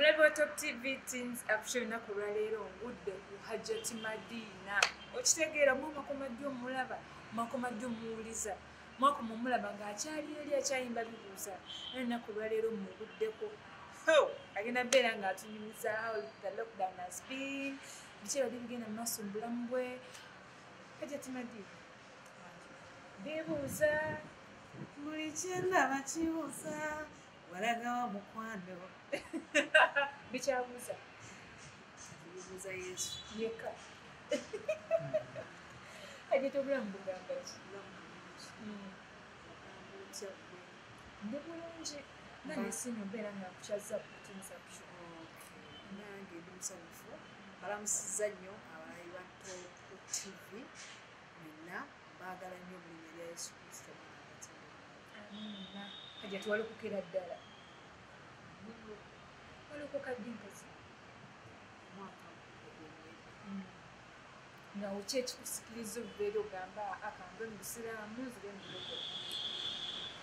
Mulabi wa Top TV Teens Action olunaku olwaleero ngudde ku Hajjati Madina. Okitegeera mwakoma ddi omulaba, mwakoma ddi omuwuliza, mwakoma omulaba ng'akyali eri akyayimba bibuuza. Naye olunaku olwaleero muguddeko. Agenda beera ng'atunyumiza how the lockdown has been, biki ebadde bigenda mu maaso mu bulamu bwe. Hajjati Madina, bibuuza. Buli kyendaba kibuuza, walagawa mukwano. Bikyabuuza. Bibuuza Yesu. Yekka. Hajjati, obulamu bugamba ki? Ndi bulungi. Nange siino mbeera nga nkukyazza ku Teens Action. Nange ndi musanyufu. Balamusizza nnyo abalabi ba Top TV mwenna, mbaagala nnyo mu linnya lya Yesu Kristo Omwana wa Katonda. Amiina. Hajjati, walokokera ddala? Walokoka ddi nkazi? Omwaka ogw'omwenda. Nga ki ekikusikiriza okubeera ogamba akanve mu busiraamu nzire mu bulokole?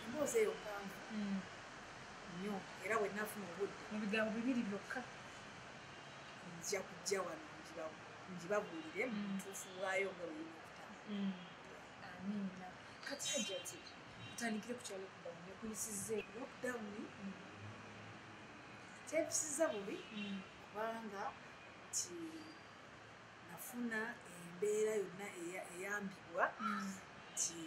Emboozi eyo mpanvu nnyo, era bwe nafuna obudde Mu bigambo bibiri byokka. Nja kujja wano ngibabuulire mu butuufu bwayo nga bwe birina okutambula. Amiina. Kati Hajjati, tutandikire ku kya lockdown ekuyisizza. Lockdown kyempisiza bubi, kubanga nti nafuna embeera yonna eyambibwa, nti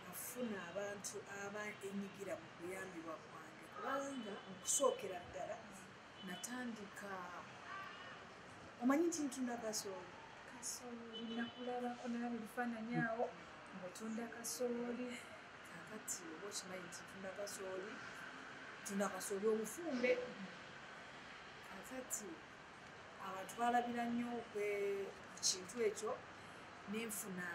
nafuna abantu abenyigira mu kuyambibwa kwange, kubanga okusookera ddala natandika, omanyi nti ntunda kasooli. Kasooli nakulabako, nalaba ebifaananyi awo ng'otunda kasooli. Kakati oba okimanyi nti ntunda kasooli, ntunda kasooli omufumbe. Kakati abantu balabira nnyo ku kintu ekyo, nenfuna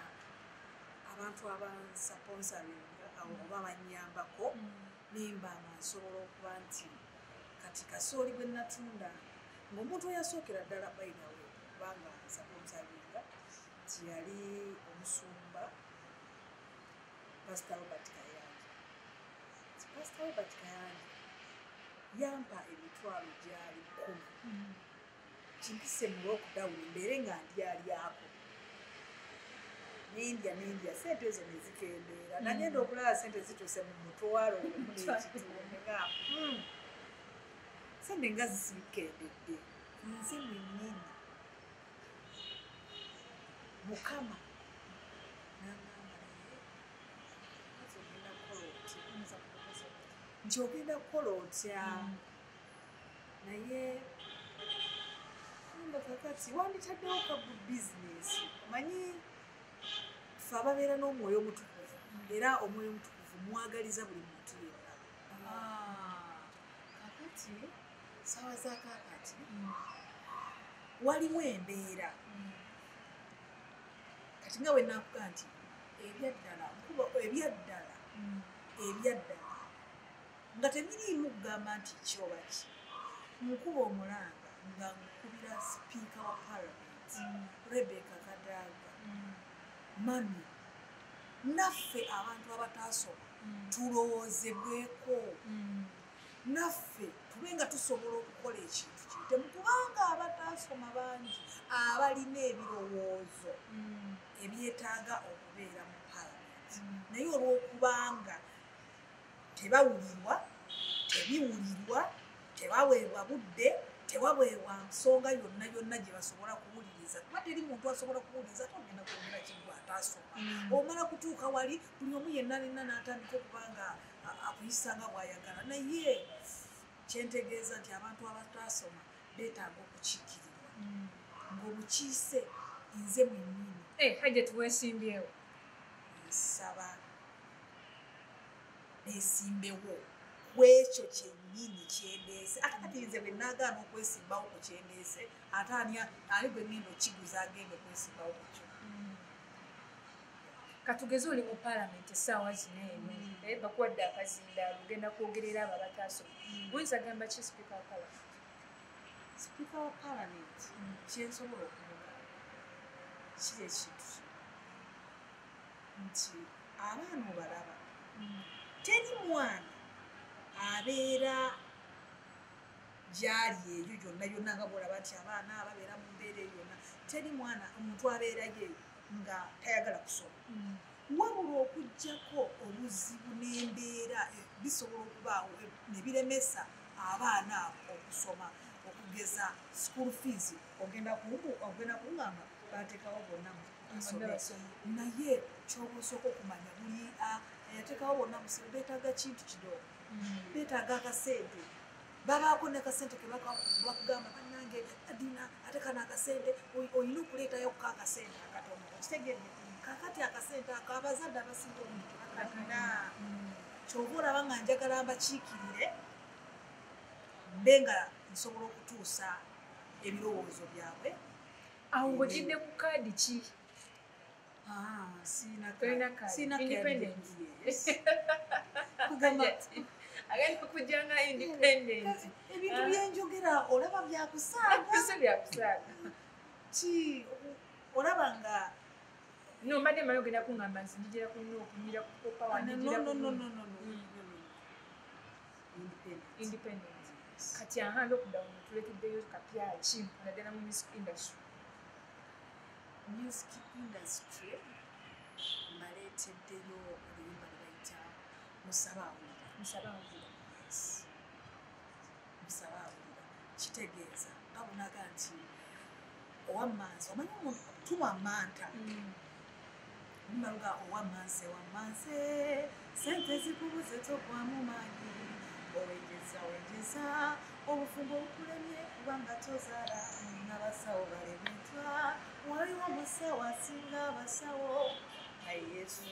abantu abansponsoringa oba banyambako, nemba nga nsobola okuba nti kati kasooli bwe natunda, ng'omuntu eyasookera ddala, by the way, kubanga nsponsoringa, nti yali omusumba Pastor Robert Kayanja. Nti Pastor Robert Kayanja yampa emitwalo gyali 10 kimpise mu lockdown mbeere nga ndyalyako. Nendya nendya, sente ezo nezikendeera. Nagenda okulaba sente zituuse mu 1,500, nga sente nga zisiikendedde. Nze mwennyini Mukama n'aŋŋamba, naye kati ogenda kukola otya? Nti ogenda kukola otya? Naye nga kakati wanditaddewo kabu bizinesi. Omanyi ffe ababeera n'omwoyo omutukuvu, era omwoyo omutukuvu mwagaliza buli muntu yenna. Kakati saawa za kakati waliwo embeera kati nga bwe nakuga nti ebyaddala, nkuba ebyaddala, ebyaddala nga tebiriimu kugamba nti kyoba ki, nkuba omulanga nga nkubira sipiika wa Parliament Rebecca Kadaga, mami, naffe abantu abataasoma tulowoozebweko, naffe tube nga tusobola okukola ekintu kiyitemu, kubanga abataasoma bangi abalina ebirowoozo ebyetaaga okubeera mu Parliament, naye olw'okubanga tebawulirwa, tebiwulirwa, tebaweebwa budde, tewaweebwa nsonga yonna yonna gye basobola kuwuliriza, kuba teri muntu asobola kuwuliriza ate ogenda kwogera kiggwa ataasoma. Omala kutuuka wali buli omu yenna nenna n'atandika okuba nga akuyisa nga bw'ayagala. Naye kyentegeeza nti abantu abataasoma beetaaga okukiikirirwa ng'obukiise nze mwennyini. Hajjati, weesimbyewo? Nsaba neesimbewo ku ekyo kyennyini kyendeese. Ate kati nze bwe naagaana okwesimbawo ku kyendeese, ate ani gwe ngenda okiguza agenda okwesimbawo ku kyo? Katugeze oli mu Paalamenti essaawa zino eno, bakuwadde akazindaalo, ogenda kwogerera abo abataasoma, oyinza gamba ki sipiika wa Paalamenti? Sipiika wa Paalamenti kyensobola okumugamba kiri ekintu kino nti abaana obalaba, teri mwana abeera gyali eyo yonna yonna nga bw'olaba nti abaana ababeera mu mbeera eyo yonna, teri mwana omuntu abeerayo nga tayagala kusoma. Wabula okuggyako obuzibu n'embeera bisobola okubaawo ne biremesa abaana abo okusoma, okugeza school fees ogenda kuŋŋamba bateekawo bonna basome, naye ky'oba osooka okumanya buli yateekawo bonna musome beetaaga kintu kino, beetaaga akasente, babaako n'akasente ke bakugamba bannange Adina ate kano akasente olina okuleetayo ko akasente akatono, okitegedde? Kakati akasente ako abazadde abasinga obungi tebakalina. Ky'oba olaba nga njagala mbakiikirire mbe nga nsobola okutuusa ebirowoozo byabwe. Awo ng'ogidde ku kaadi ki? Sina independent. Agenda kujja nga independent. Ebintu byenjogera olaba byakusaaga. Byakusaaga. Ki olaba nga no mbadde mmanyi ogenda kuŋŋamba nti njijira ku nnyira ku power, njijira ku no. Independent. Kati aha lockdown tuleeteddeyo kapya ki naddala mu music industry? Music industry mbaleeteddeyo oluyimba lwe bayita Musaba Awulira. Musaba Awulira. Yes. Musaba Awulira kitegeeza nga bunaga nti owammanzi, omanyi omuntu tunywa manta, mbaluga owammanzi owammanzi sente zikubuze togwamu maanyi, owenjeza wenjeza obufumbo bukulemye kubanga tozaala, n'abasawo balemeddwa, waliwo omusawo asinga abasawo naye Yesu.